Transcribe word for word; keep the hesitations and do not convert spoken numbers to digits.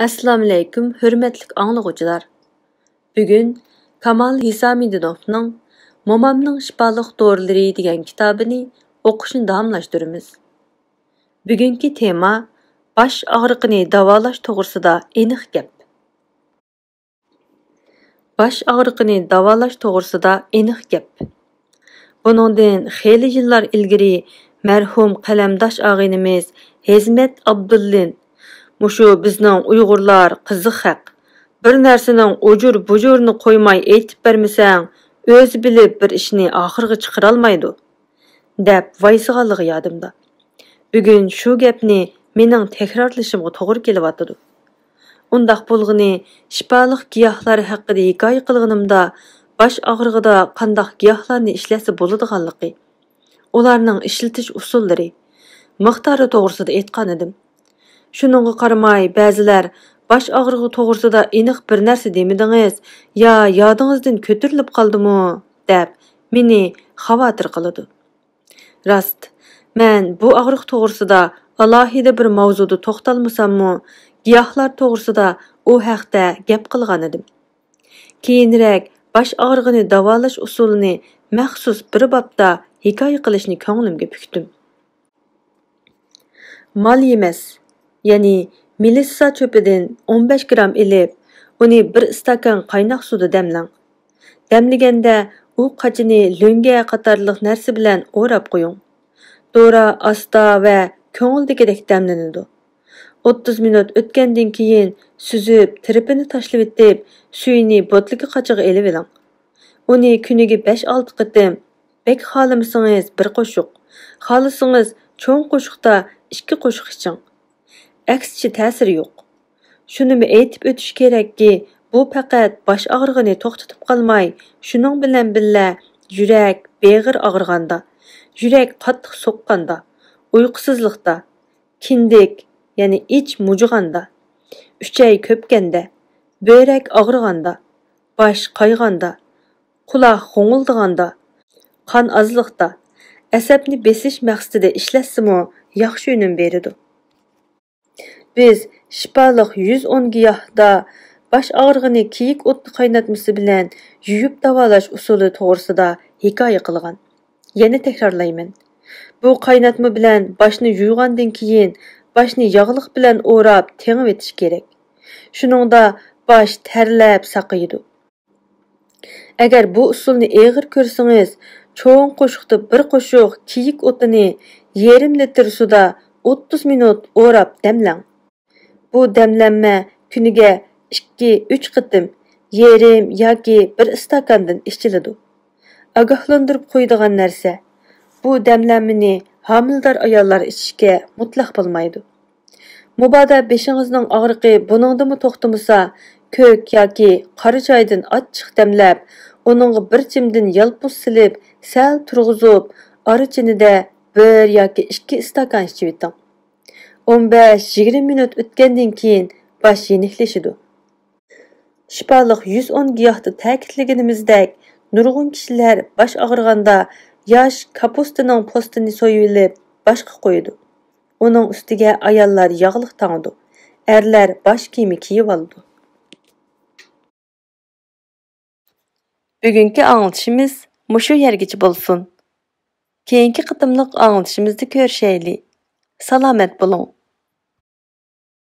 ئەسسالامۇئەلەيكۇم، ھۆرمەتلىك ئاڭلىغۇچىلار! بۈگۈن كامال ھېسامىدىنوفنىڭ مومامنىڭ شىپالىق دورىلىرى دېگەن كىتابىنى ئوقۇشنى داۋاملاشتۇرىمىز. بۈگۈنكى تېما باش ئاغرىقىنى داۋالاش توغرىسىدا ئېنىق گەپ. باش ئاغرىقىنى داۋالاش توغرىسىدا ئېنىق گەپ. بۇنىڭدىن خېلى يىللار ئىلگىرى مەرھۇم قەلەمداش ئاغىنىمىز ھېزمەت ئابدۇللىن، مۇشۇ بىزنىڭ ئۇيغۇرلار قىزىق خەق، بىر نەرسىنىڭ ئۇجۇر-بۇجۇرىنى قويماي ئېيتىپ بەرمىسەڭ، ئۆزى بىلىپ بىر ئىشنى ئاخىرىغا چىقىرالمايدۇ، دەپ ۋايسىغانلىقى يادىمدا. بۈگۈن شۇ گەپنى مېنىڭ تەكرارلىشىمغا توغرا كېلىۋاتىدۇ. ئۇنداق بولغىنى، شىپالىق گىياھلار ھەققىدە ھېكايە قىلغىنىمدا، باش ئاغرىقىدا قانداق گىياھلارنى ئىشلەتسە بولىدىغانلىقى، ئۇلارنىڭ ئىشلىتىش ئۇسۇللىرى، مىقدارى توغرىسىدا ئېيتقانىدىم. شۇنىڭغا قارىماي، بەزىلەر «باش ئاغرىقى توغرىسىدا ئېنىق بىر نەرسە دېمىدىڭىز، يا يادىڭىزدىن كۆتۈرۈلۈپ قالدىمۇ؟» دەپ، مېنى خاۋاتىر قىلىدۇ. راست، مەن بۇ ئاغرىق توغرىسىدا ئالاھىدە بىر ماۋزۇدا توختالمىساممۇ، گىياھلار توغرىسىدا ئۇ ھەقتە گەپ قىلغانىدىم. كېيىنرەك باش ئاغرىقىنى داۋالاش ئۇسۇلىنى مەخسۇس بىر بابتا ھېكايە قىلىشنى كۆڭلۈمگە پۈكتۈم. مال يېمەس، يەنى مېلىسسا چۆپىدىن ئون بەش گرام ئېلىپ، ئۇنى بىر ئىستاكان قايناق سۇدا دەملەڭ. دەملىگەندە ئۇ قاچىنى لۆڭگە قاتارلىق نەرسە بىلەن ئوراپ قويۇڭ. دورا ئاستا ۋە كۆڭۈلدىكىدەك دەملىنىدۇ. ئوتتۇز مىنۇت ئۆتكەندىن كېيىن سۈزۈپ، تىرپىنى تاشلىۋېتىپ، سۈيىنى بوتۇلكا قاچىغا ئېلىۋېلىڭ. ئۇنى كۈنىگە بەش-ئالتە قېتىم، بەك خالىمىسىڭىز بىر قوشۇق، خالىسىڭىز چوڭ قوشۇقتا ئىككى قوشۇق ئىچىڭ. ئەكسىچە تەسىرى يوق. شۇنىمۇ ئېيتىپ ئۆتۈش كېرەككى، بۇ پەقەت باش ئاغرىقىنى توختىتىپ قالماي، شۇنىڭ بىلەن بىللە يۈرەك، بېغىر ئاغرىغاندا، يۈرەك قاتتىق سوققاندا، ئۇيقۇسىزلىقتا، كىندىك، يەنى ئىچ مۇجۇغاندا، ئۈچەي كۆپكەندە، بۆرەك ئاغرىغاندا، باش قايغاندا، قۇلاق غوڭۇلدىغاندا، قان ئازلىقتا، ئەسەبنى بېسىش مەقسىتىدە ئىشلەتسىمۇ ياخشى ئۈنۈم بېرىدۇ. بىز شىپالىق يۈز ئون گىياھدا باش ئاغرىقىنى كېيىك ئوتى قايناتمىسى بىلەن يۇيۇپ داۋالاش ئۇسۇلى توغرىسىدا ھېكايە قىلغان. يەنە تەكرارلايمەن. بۇ قايناتما بىلەن باشنى يۇيغاندىن كېيىن، باشنى ياغلىق بىلەن ئوراپ تېڭىۋېتىش كېرەك. شۇنىڭدا باش تەرلەپ ساقىيىدۇ. ئەگەر بۇ ئۇسۇلنى ئېغىر كۆرسىڭىز، چوڭ قوشۇقتا بىر قوشۇق كېيىك ئوتىنى يېرىم لىتىر سۇدا ئوتتۇز مىنۇت ئوراپ دەملەڭ. بۇ دەملەنمە كۈنىگە ئىككى، ئۈچ قېتىم يېرىم ياكى بىر ئىستاكاندىن ئىچىلىدۇ. ئاگاھلاندۇرۇپ قويىدىغان نەرسە، بۇ دەملەنمىنى ھامىلىدار ئاياللار ئىچىشكە مۇتلەق بولمايدۇ. مۇبادا بېشىڭىزنىڭ ئاغرىقى بۇنىڭدىمۇ توختىمىسا، كۆك ياكى قارا چايدىن ئاچچىق دەملەپ، ئۇنىڭغا بىر چىمدىن يالپۇز سېلىپ، سەل تۇرغۇزۇپ، ئارا چىنىدە بىر ياكى ئىككى ئىستاكان ئىچىۋېتىڭ. ئون بەش يىگىرمە مىنۇت ئۆتكەندىن كېيىن باش يېنىكلىشىدۇ. شىپالىق يۈز ئون گىياھتا تەكىتلىگىنىمىزدەك، نۇرغۇن كىشىلەر باش ئاغرىغاندا ياش كاپۇستىنىڭ پوستىنى سويۇۋېلىپ باشقا قويىدۇ. ئۇنىڭ ئۈستىگە ئاياللار ياغلىق تاڭىدۇ، ئەرلەر باش كىيىمى كىيىۋالىدۇ. بۈگۈنكى ئاڭلىتىشىمىز مۇشۇ يەرگىچە بولسۇن. كېيىنكى قېتىملىق ئاڭلىتىشىمىزدا كۆرۈشەيلى. سالامەت بولۇڭ.